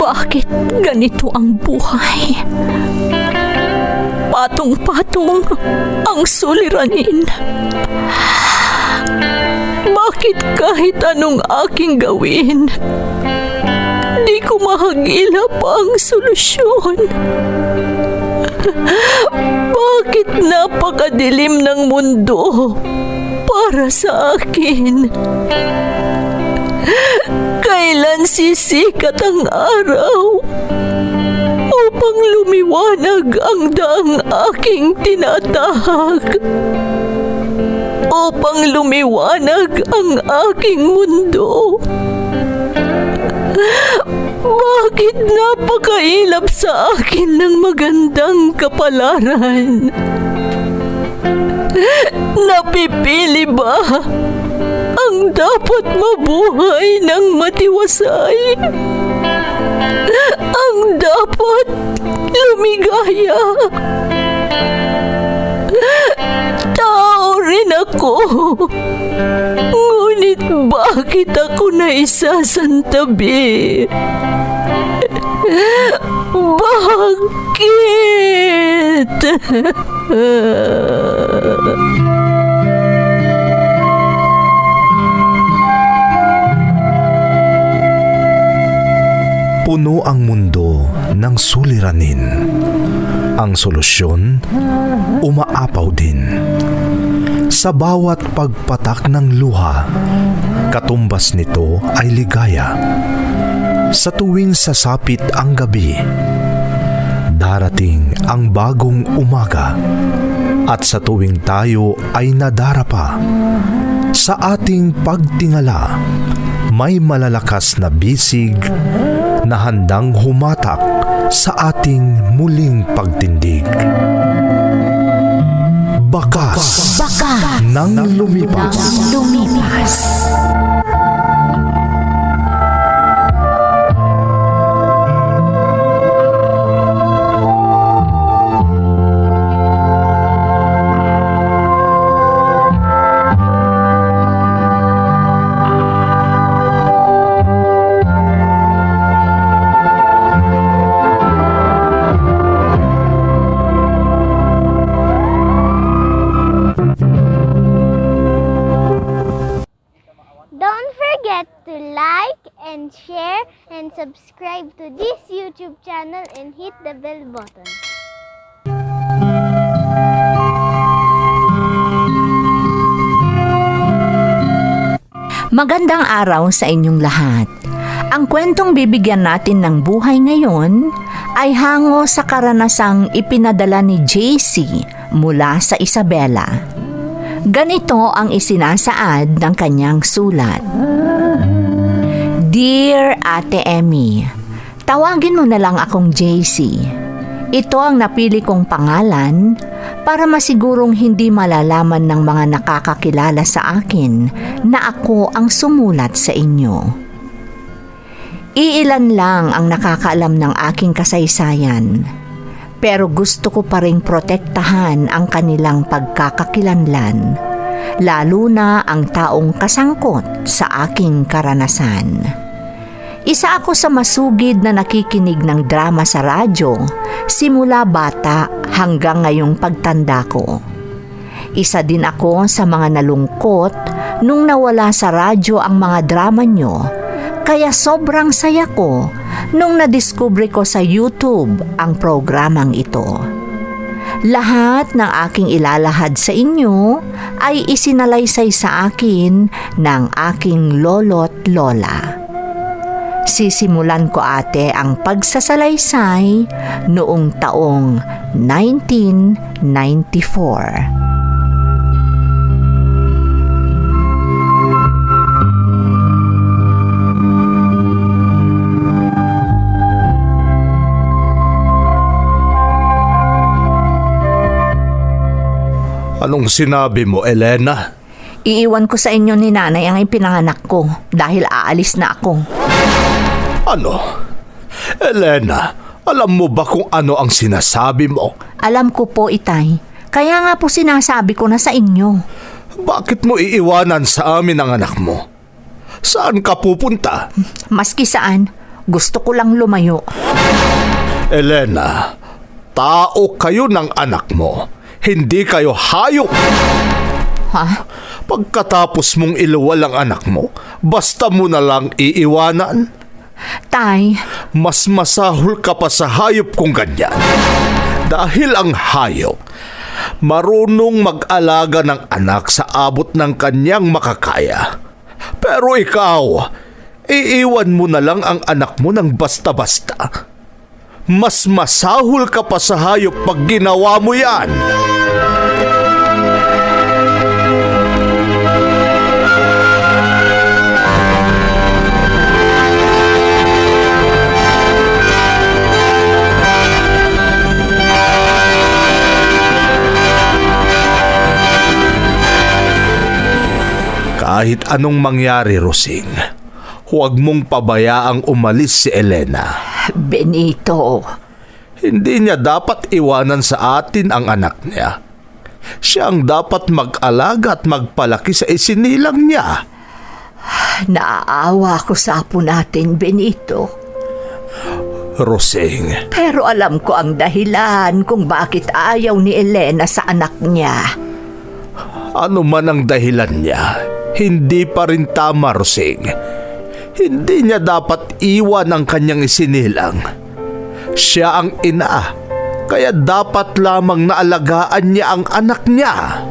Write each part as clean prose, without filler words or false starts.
Bakit ganito ang buhay? Patong-patong ang suliranin. Bakit kahit anong aking gawin, di ko mahagilap ang solusyon? Bakit napakadilim ng mundo para sa akin? Kailan sisikat ang araw upang lumiwanag ang daang aking tinatahak? Upang lumiwanag ang aking mundo? Bakit napakailap sa akin ng magandang kapalaran? Napipili ba ang dapat mabuhay ng matiwasay? Ang dapat lumigaya? Tao rin ako. Ngunit bakit ako naisasantabi? Bakit? Puno ang mundo ng suliranin. Ang solusyon, umaapaw din. Sa bawat pagpatak ng luha, katumbas nito ay ligaya. Sa tuwing sasapit ang gabi, darating ang bagong umaga. At sa tuwing tayo ay nadarapa, sa ating pagtingala, may malalakas na bisig na handang humatak sa ating muling pagtindig. Bakas ng lumipas. Don't forget to like and share and subscribe to this YouTube channel and hit the bell button. Magandang araw sa inyong lahat. Ang kwentong bibigyan natin ng buhay ngayon ay hango sa karanasang ipinadala ni JC mula sa Isabela. Ganito ang isinasaad ng kanyang sulat. Dear Ate Emmy, tawagin mo na lang akong JC. Ito ang napili kong pangalan para masigurong hindi malalaman ng mga nakakakilala sa akin na ako ang sumulat sa inyo. Iilan lang ang nakakaalam ng aking kasaysayan, pero gusto ko pa ring protektahan ang kanilang pagkakakilanlan, lalo na ang taong kasangkot sa aking karanasan. Isa ako sa masugid na nakikinig ng drama sa radyo simula bata hanggang ngayong pagtanda ko. Isa din ako sa mga nalungkot nung nawala sa radyo ang mga drama nyo, kaya sobrang saya ko nung nadiskubre ko sa YouTube ang programang ito. Lahat ng aking ilalahad sa inyo ay isinalaysay sa akin ng aking lolo't lola. Sisimulan ko ate ang pagsasalaysay noong taong 1994. Anong sinabi mo, Elena? Iiwan ko sa inyo ni nanay ang ipinanganak ko dahil aalis na ako. Ano? Elena, alam mo ba kung ano ang sinasabi mo? Alam ko po, itay. Kaya nga po sinasabi ko na sa inyo. Bakit mo iiwanan sa amin ang anak mo? Saan ka pupunta? Maski saan, Gusto ko lang lumayo. Elena, tao kayo ng anak mo. Hindi kayo hayop. Ha? Pagkatapos mong iluwal ang anak mo, basta mo na lang iiwanan. Tay, Mas masahol ka pa sa hayop kung ganyan. Dahil ang hayop, marunong mag-alaga ng anak sa abot ng kanyang makakaya. Pero ikaw, iiwan mo na lang ang anak mo ng basta-basta. Mas masahol ka pa sa hayop pag ginawa mo yan. Kahit anong mangyari, Rosing, huwag mong pabayaang umalis si Elena. Benito, Hindi niya dapat iwanan sa atin ang anak niya. Siya ang dapat mag-alaga at magpalaki sa isinilang niya. naaawa ko sa apo natin, Benito. Rosing, Pero alam ko ang dahilan kung bakit ayaw ni Elena sa anak niya. ano man ang dahilan niya, hindi pa rin tama, Rosing. Hindi niya dapat iwan ang kanyang isinilang. Siya ang ina, kaya dapat lamang naalagaan niya ang anak niya.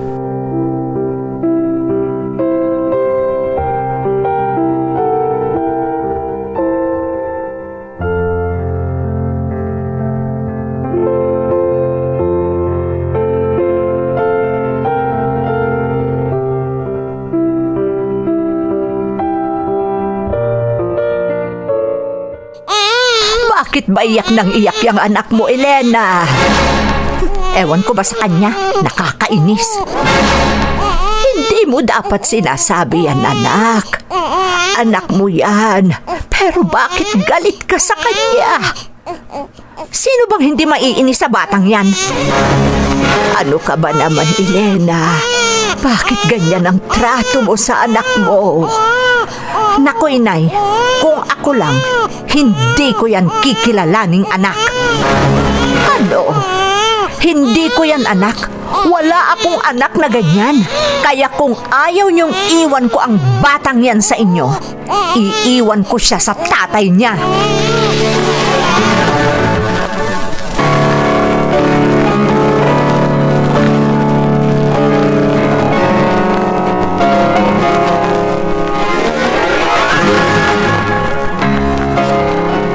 Bakit ba iyak ng iyak yung anak mo, Elena? Ewan ko ba sa kanya, nakakainis. Hindi mo dapat sinasabi yan, anak. Anak mo yan. Pero bakit galit ka sa kanya? Sino bang hindi maiinis sa batang yan? Ano ka ba naman, Elena? Bakit ganyan ang trato mo sa anak mo? Naku, inay, kung ako lang, hindi ko yan kikilalaning anak. Ano? Hindi ko yan anak. Wala akong anak na ganyan. Kaya kung ayaw niyong iwan ko ang batang yan sa inyo, iiwan ko siya sa tatay niya.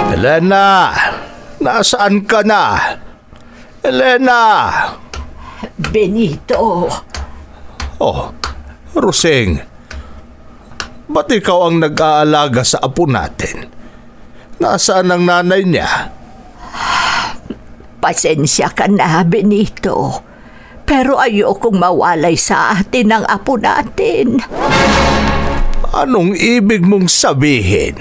Elena, nasaan ka na? Elena! Benito, Oh, Rosing, ba't ikaw ang nag-aalaga sa apo natin? Nasaan ang nanay niya? pasensya ka na, Benito. Pero ayokong mawalay sa atin ang apo natin. Anong ibig mong sabihin?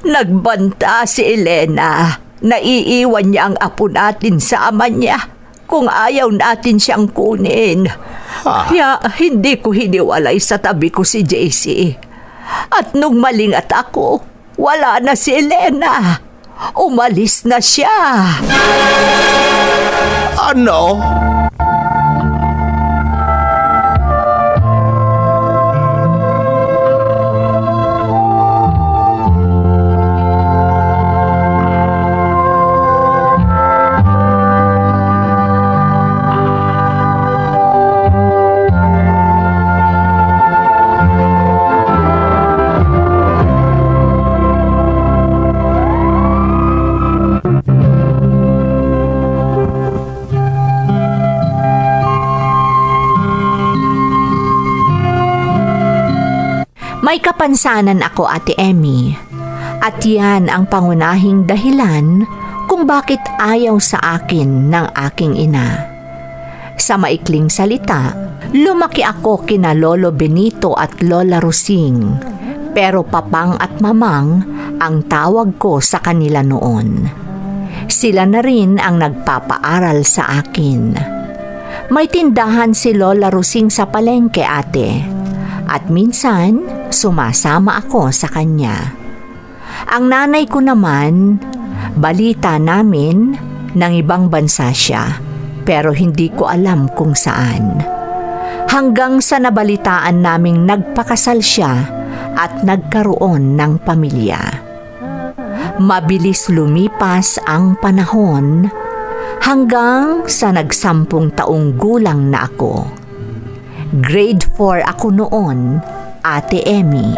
Nagbanta si Elena. Naiiwan niya ang apo natin sa ama niya kung ayaw natin siyang kunin. Kaya hindi ko hiniwalay sa tabi ko si JC. At nung malingat ako, wala na si Elena. Umalis na siya. Ano? May kapansanan ako, Ate Emmy. At yan ang pangunahing dahilan kung bakit ayaw sa akin ng aking ina. Sa maikling salita, lumaki ako kina Lolo Benito at Lola Rosing. Pero papang at mamang ang tawag ko sa kanila noon. Sila na rin ang nagpapaaral sa akin. May tindahan si Lola Rosing sa palengke, ate. At minsan, sumasama ako sa kanya. Ang nanay ko naman, balita namin ng ibang bansa siya, pero hindi ko alam kung saan. Hanggang sa nabalitaan naming nagpakasal siya at nagkaroon ng pamilya. Mabilis lumipas ang panahon hanggang sa nagsampung taong gulang na ako. Grade 4 ako noon, Ate Emmy.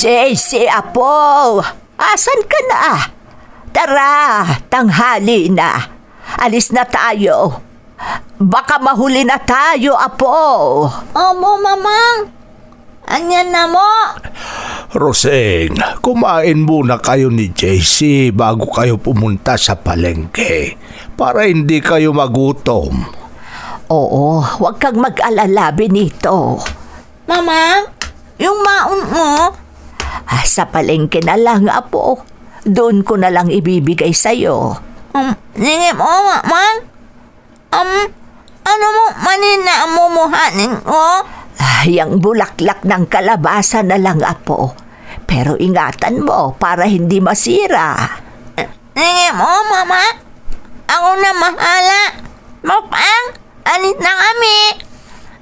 JC Apo, asan ka na? Tara, tanghali na. Alis na tayo. Baka mahuli na tayo, Apo. Omo, mamang. Anyan na mo. Roseng, kumain muna kayo ni JC bago kayo pumunta sa palengke para hindi kayo magutom. Oo, huwag kang mag-alala, Benito. Mamang, yung maun mo. Sa palengke na lang, Apo. Doon ko na lang ibibigay sa'yo. Sige mo, mamang. Ano mo manina mo muhanin ko? Yang bulaklak ng kalabasa na lang, Apo. Pero ingatan mo para hindi masira. Sige mo, mama. Ako na mahala. Mamang, alis na kami.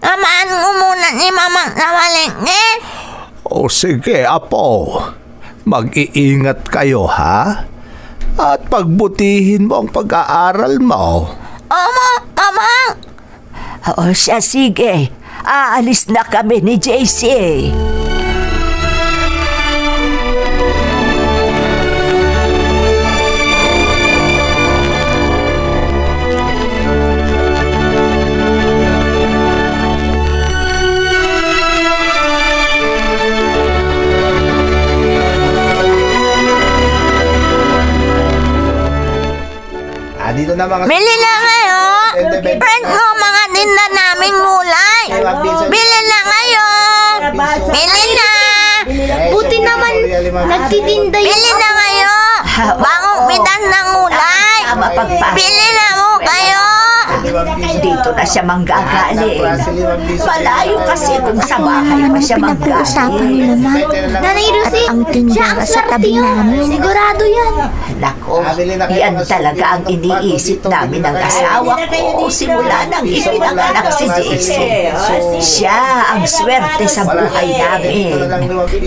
Namaan ko muna ni mamang sa palengke. O sige, Apo. Mag-iingat kayo, ha? At pagbutihin mo ang pag-aaral mo. Omo, mamang. O siya, sige. Aalis na kami ni JC. Dito na mga... Bili na kayo. Friend ko, mga tinda naming gulay. Bili na kayo. Bili na. Buti naman nagtitinda yung Bili na kayo. Bagong bitan ng gulay. Bili na mo kayo. Dito na siya manggagaling. Malayo kasi kung sa bahay pa siya nila manggagaling. na. Nanay Rosie, ang tindera sa tabi namin. Sigurado yan. Nako, yan talaga ang iniisip namin ng asawa ko simula nang ipinanganak si JC. Siya ang swerte sa buhay namin.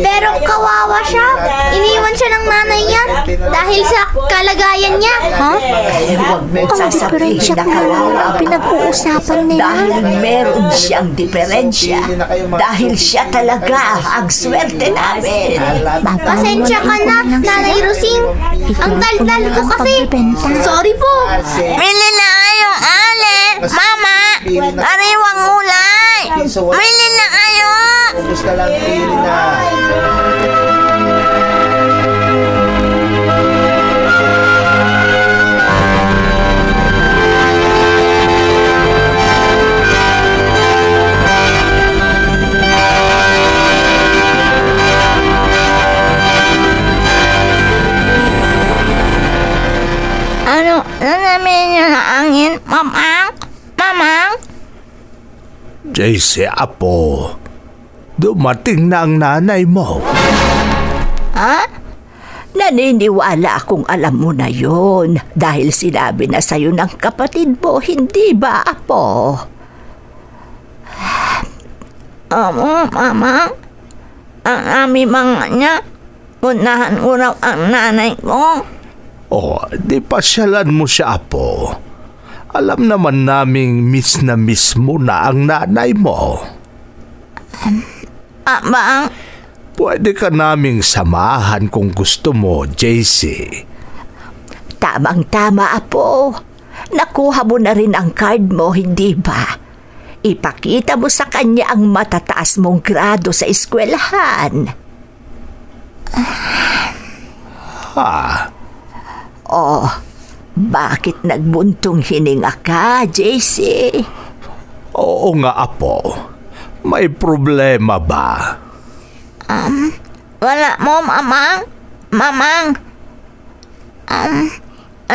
Pero kawawa siya. Iniwan siya ng nanay niya dahil sa kalagayan niya. Huwag mo sasabihin diferensya na ko kawawa ang pinag-uusapan nila. dahil meron siyang diferensya. Dahil siya talaga ang swerte namin. Pasensya ka na, Nanay Rosing. Ang daldal ko kasi. Sorry po. Bili na kayo, Ale. Mama, kariwang gulay. Bili na kayo. Gusto lang pili na. Ano namin yung angin, mamang? Mamang? JC, Apo. Dumating na ang nanay mo. Ha? Naniniwala akong alam mo na yon dahil sinabi na sa'yo ng kapatid mo, hindi ba, Apo? Mamang? Ang aming mga niya, unahan ko raw ang nanay ko. O, di pasyalan mo siya, Apo. Alam naman naming miss na miss mo na ang nanay mo. Abang? Pwede ka naming samahan kung gusto mo, JC. Tamang-tama, Apo. Nakuha mo na rin ang card mo, hindi ba? Ipakita mo sa kanya ang matataas mong grado sa eskwelahan. Ha? Oh, bakit nagbuntong hininga ka, JC? Oo nga, Apo. May problema ba? Wala mo, Mamang? Mamang?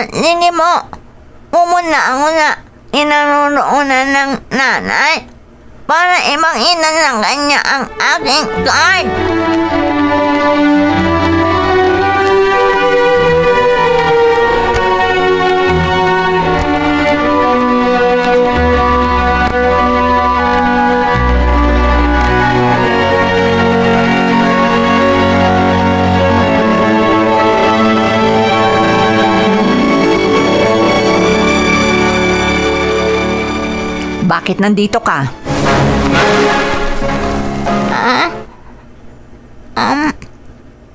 Sige mo. Pumunta ako na inanunuunan ng nanay para ipakita sa kanya ang aking card. Bakit nandito ka?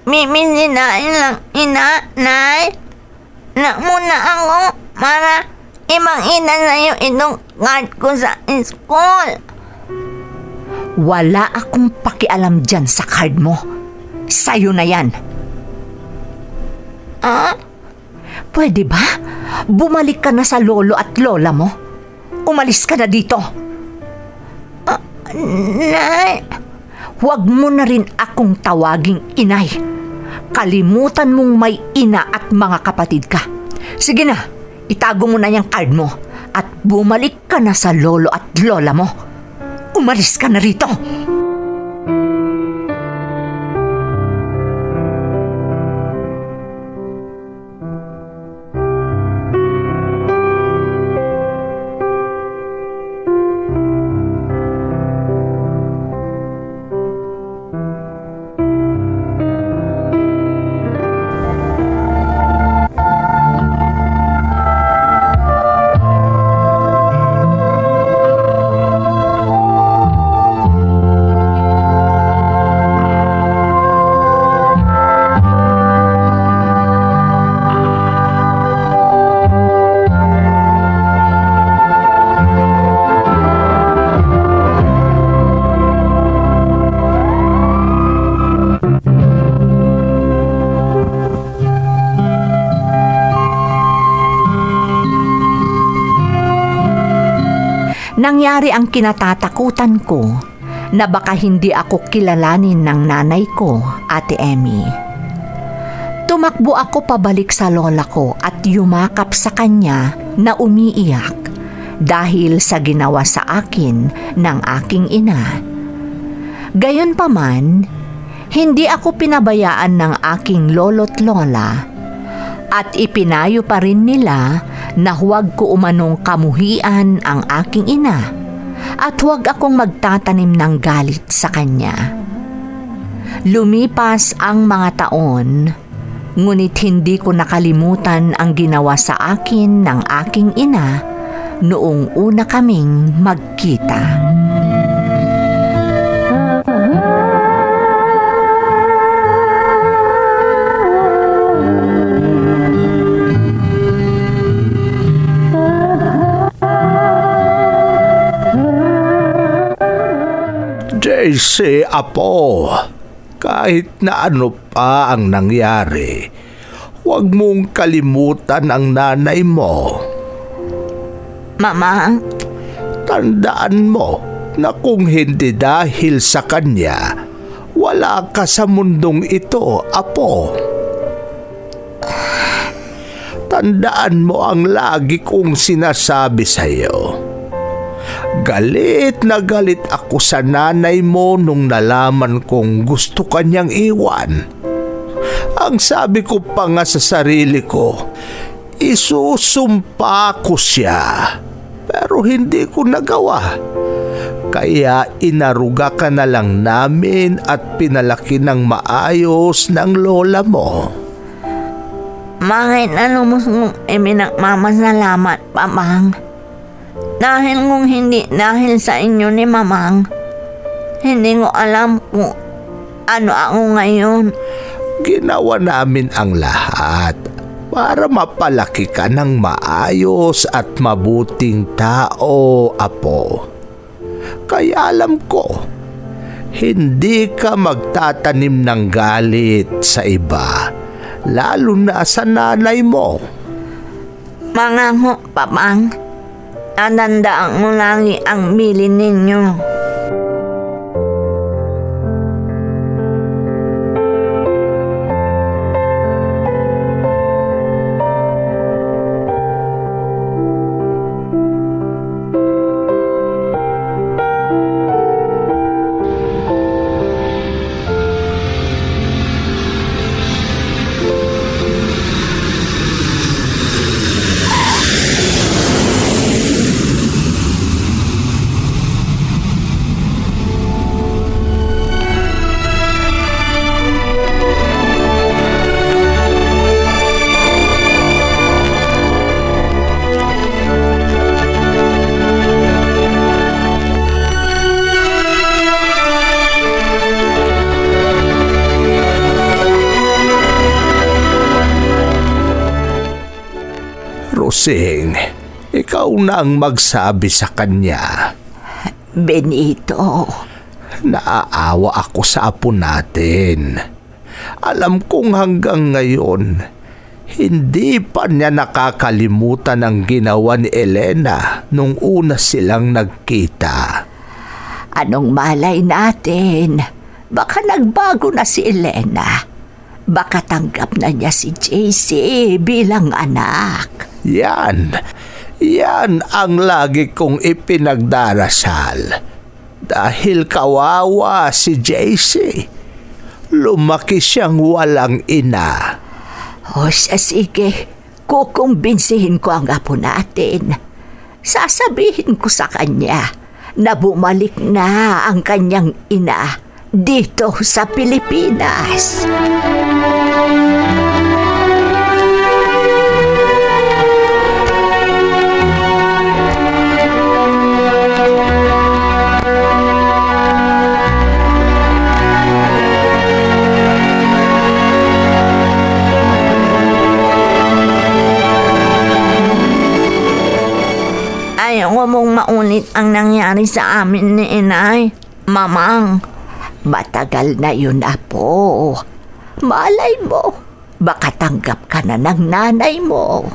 Mimisinain lang, Nay. Muna ako para ipakita sa'yo itong card ko sa school. Wala akong pakialam dyan sa card mo. Sa'yo na yan. Pwede ba? Bumalik ka na sa lolo at lola mo. Umalis ka na dito. Nay. Huwag mo na rin akong tawaging inay. Kalimutan mong may ina at mga kapatid ka. Sige na, itago mo na yung card mo at bumalik ka na sa lolo at lola mo. Umalis ka na rito. Nangyari ang kinatatakutan ko na baka hindi ako kilalanin ng nanay ko, Ate Emmy. Tumakbo ako pabalik sa lola ko at yumakap sa kanya na umiiyak dahil sa ginawa sa akin ng aking ina. Gayunpaman, hindi ako pinabayaan ng aking lolo't lola at ipinayo pa rin nila na huwag ko umanong kamuhian ang aking ina at huwag akong magtatanim ng galit sa kanya. Lumipas ang mga taon, ngunit hindi ko nakalimutan ang ginawa sa akin ng aking ina noong una kaming magkita. JC, Apo, kahit na ano pa ang nangyari, huwag mong kalimutan ang nanay mo. Mama? Tandaan mo na kung hindi dahil sa kanya, wala ka sa mundong ito, Apo. Tandaan mo ang lagi kong sinasabi sa'yo. Galit na galit ako sa nanay mo nung nalaman kong gusto kanyang iwan. Ang sabi ko pa nga sa sarili ko, isusumpa ko siya. Pero hindi ko nagawa. Kaya inaruga ka na lang namin at pinalaki ng maayos ng lola mo. Bakit ano mo minagmamasalamat, Mamang? Dahil kung hindi dahil sa inyo ni Mamang, hindi ko alam kung ano ako ngayon. Ginawa namin ang lahat para mapalaki ka ng maayos at mabuting tao, Apo. Kaya alam ko, hindi ka magtatanim ng galit sa iba, lalo na sa nanay mo. Mga ho, Papang, tatandaan mo lagi ang bilin ninyo. Blessing, ikaw na ang magsabi sa kanya. Benito, Naaawa ako sa apo natin. Alam kong hanggang ngayon, hindi pa niya nakakalimutan ang ginawa ni Elena nung una silang nagkita. anong malay natin? Baka nagbago na si Elena. Baka tanggap na niya si JC bilang anak. Yan ang lagi kong ipinagdarasal. Dahil kawawa si JC, lumaki siyang walang ina. O siya, sige, kukumbinsihin ko ang apo natin. Sasabihin ko sa kanya na bumalik na ang kanyang ina dito sa Pilipinas. Ayaw mong maunit ang nangyari sa amin ni Inay, Mamang. Matagal na yun, apo. Malay mo, baka tanggap ka na ng nanay mo.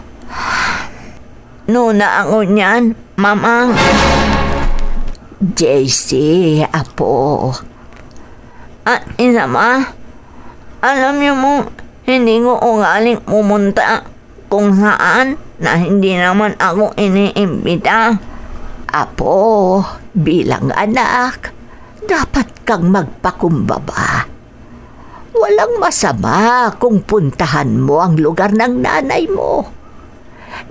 Nuna ako niyan, Mamang. JC, apo. At ina ma, alam niyo mo, hindi ko ugaling pumunta kung saan na hindi naman ako iniimbita. Apo, bilang anak, dapat kang magpakumbaba. Walang masama kung puntahan mo ang lugar ng nanay mo.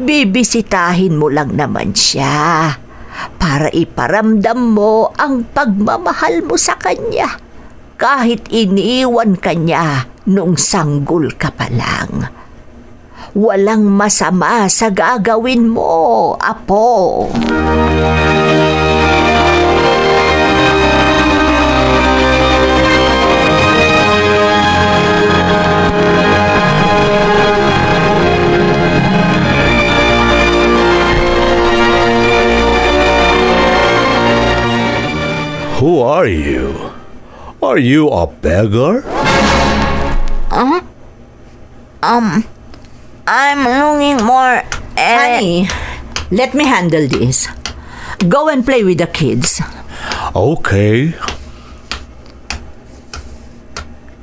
Bibisitahin mo lang naman siya para iparamdam mo ang pagmamahal mo sa kanya kahit iniiwan ka niya nung sanggol ka pa lang. Walang masama sa gagawin mo, apo. Who are you? Are you a beggar? I'm looking for... Honey, let me handle this. Go and play with the kids. Okay.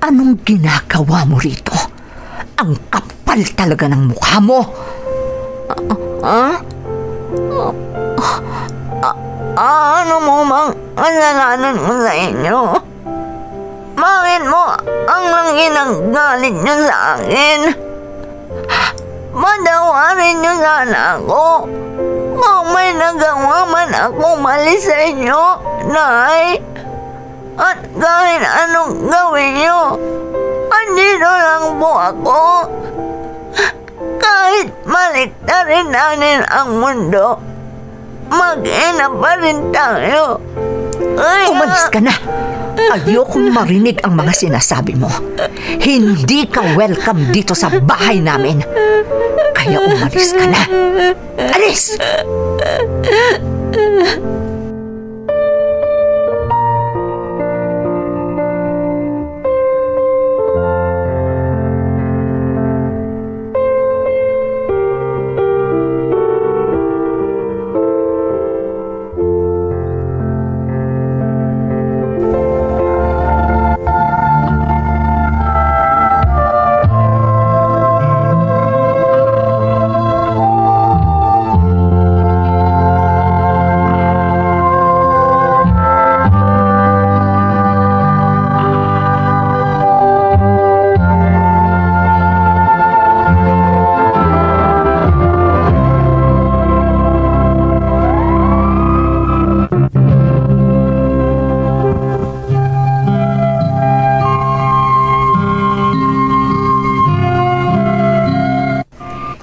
Anong ginagawa mo rito? Ang kapal talaga ng mukha mo. Ano mo bang kasalanan ko sa inyo? Bakit mo ang laki ng galit niyo sa akin? Madawarin niyo sana ako. Kung may nagawa man ako mali sa inyo, Nay. At kahit anong gawin niyo, andito lang po ako. Kahit maliktarin natin ang mundo, mag-ina pa rin tayo. Umalis ka na. Ayokong marinig ang mga sinasabi mo. Hindi ka welcome dito sa bahay namin. Kaya umalis ka na. Alis!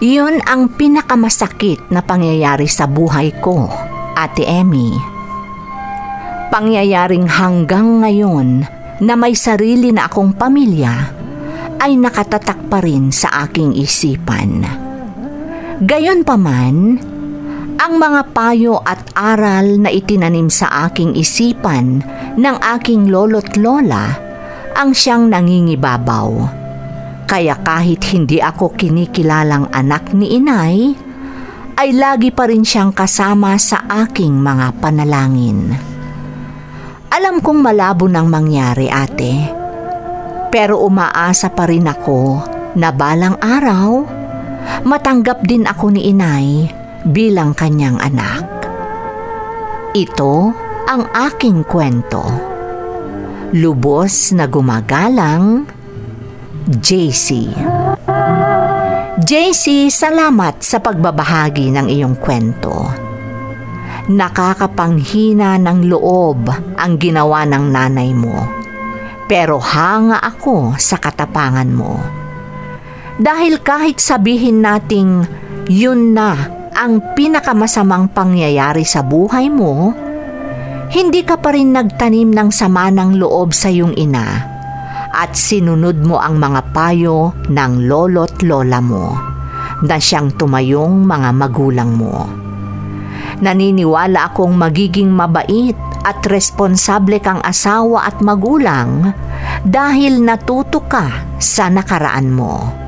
Yun ang pinakamasakit na pangyayari sa buhay ko, Ate Emmy. Pangyayaring hanggang ngayon na may sarili na akong pamilya ay nakatatak pa rin sa aking isipan. Gayunpaman, ang mga payo at aral na itinanim sa aking isipan ng aking lolo't lola ang siyang nangingibabaw. Kaya kahit hindi ako kinikilalang anak ni inay, ay lagi pa rin siyang kasama sa aking mga panalangin. Alam kong malabo nang mangyari, ate, pero umaasa pa rin ako na balang araw, matanggap din ako ni inay bilang kanyang anak. Ito ang aking kwento. Lubos na gumagalang, JC. JC, salamat sa pagbabahagi ng iyong kwento. Nakakapanghina ng loob ang ginawa ng nanay mo, pero hanga ako sa katapangan mo. Dahil kahit sabihin nating yun na ang pinakamasamang pangyayari sa buhay mo, hindi ka pa rin nagtanim ng sama ng loob sa iyong ina at sinunod mo ang mga payo ng lolo't lola mo na siyang tumayong mga magulang mo. Naniniwala akong magiging mabait at responsable kang asawa at magulang dahil natuto ka sa nakaraan mo.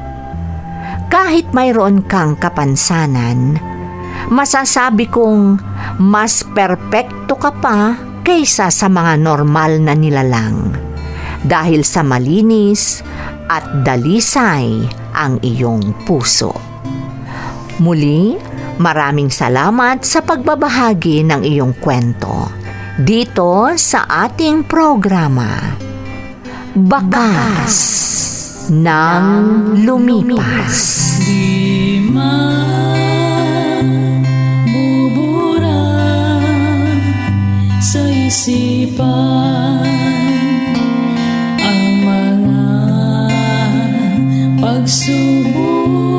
Kahit mayroon kang kapansanan, masasabi kong mas perpekto ka pa kaysa sa mga normal na nilalang dahil sa malinis at dalisay ang iyong puso. Muli, maraming salamat sa pagbabahagi ng iyong kwento dito sa ating programa, Bakas ng Lumipas. Di mabubura sa isipan ang mga pagsubok.